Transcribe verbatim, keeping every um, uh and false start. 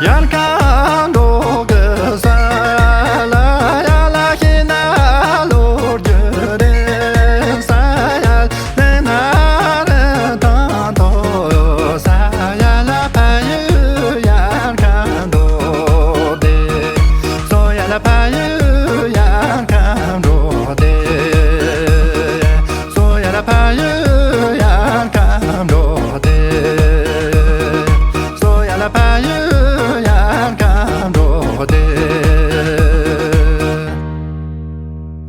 དབྱར་ཁ་འགྲོ་གི་ས་ལ་ཡ་ལ་ཤི་ན་ལོ་རྒྱུ་རེད། ས་ཡ་ལ་ན་རེ་དང་ཐོ། ས་ཡ་ལ་ཕ་ཡུལ་དབྱར་ཁ་འགྲོ་དེ། སོ་ཡ་ལ་ཕ་ཡུལ་དབྱར་ཁ་འགྲོ་དེ། སོ་ཡ་ལ་ཕ་ཡུལ།